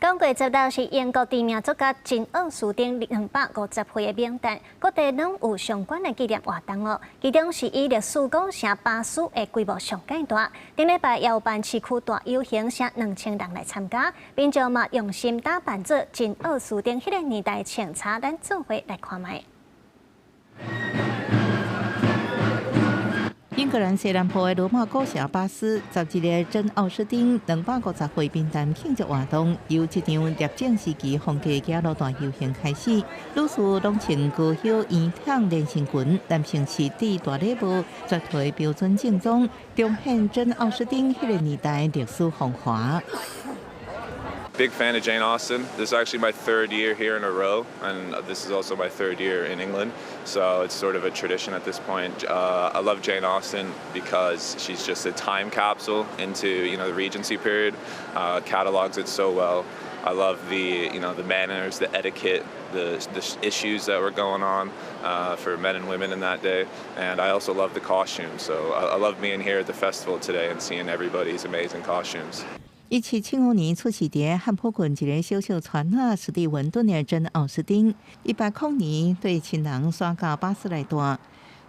講過十六是英國知名作家珍奧斯丁250歲的冥誕，各地攏有相關的紀念活動哦。其中是以歷史古城巴斯的規模上蓋大，頂禮拜也有辦市區大遊行，約2000人來參加，民眾嘛用心打扮做珍奧斯丁彼個年代穿插，咱做伙來看覓。英格蘭西南部的羅馬古城巴斯，十一日珍奧斯丁250歲冥誕慶祝活動，由這場聶政時期風格走路大遊行開始。女士攏穿高胸圓筒連身裙，男性是戴大禮帽，絕對標準正裝，彰顯珍奧斯丁彼個年代歷史風華。 Big fan of Jane Austen. This is actually my third year here in a row, and this is also my third year in England, so it's sort of a tradition at this point. I love Jane Austen because she's just a time capsule into the Regency period. Catalogs it so well. I love the you know the manners, the etiquette, the issues that were going on for men and women in that day, and I also love the costumes. So I love being here at the festival today and seeing everybody's amazing costumes. 1775年出世佇漢普郡一個小小村仔史蒂文頓的珍奧斯丁，1800年綴親人徙到巴斯來蹛。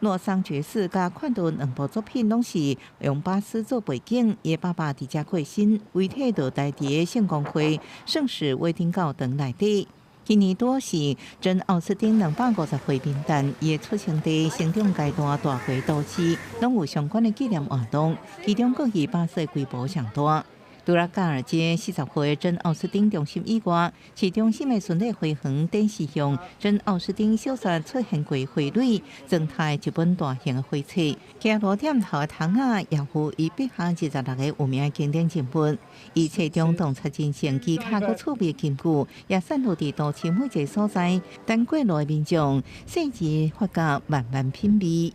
洛桑爵士佮款待兩部作品攏是用巴斯做背景，伊爸爸佇遮過身，遺體就待佇聖公會聖史威丁教堂內底。今年拄是珍奧斯丁250歲冥誕，伊的出生地、成長階段、大回都市，攏有相關的紀念活動，其中閣以巴斯的規模上大。除了加爾街40號的珍奧斯丁中心以外，市中心的巡禮花園展示用珍奧斯丁小說出現過花蕊，裝台一本大型的繪冊。走路點頭的窗仔也有伊筆下26個有名的經典人物，伊冊中洞察人性、技巧閣趣味金句，也散落佇都市每一個所在，等過路的民眾細緻發覺慢慢品味。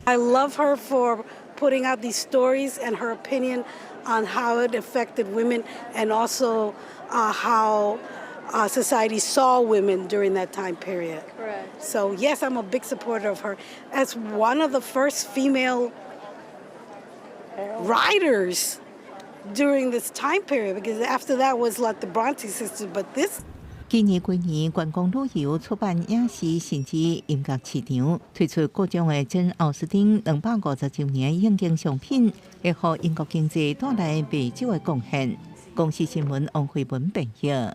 I love her for putting out these stories and her opinion on how it affected women and also how society saw women during that time period. Correct. So, yes, I'm a big supporter of her as one of the first female writers during this time period, because after that was like the Bronte sisters, but this 今年規年觀光旅遊出版影視甚至音樂市場推出各種的珍奧斯丁250週年應景商品，會予英國經濟帶來袂少的貢獻。公視新聞王慧文編譯。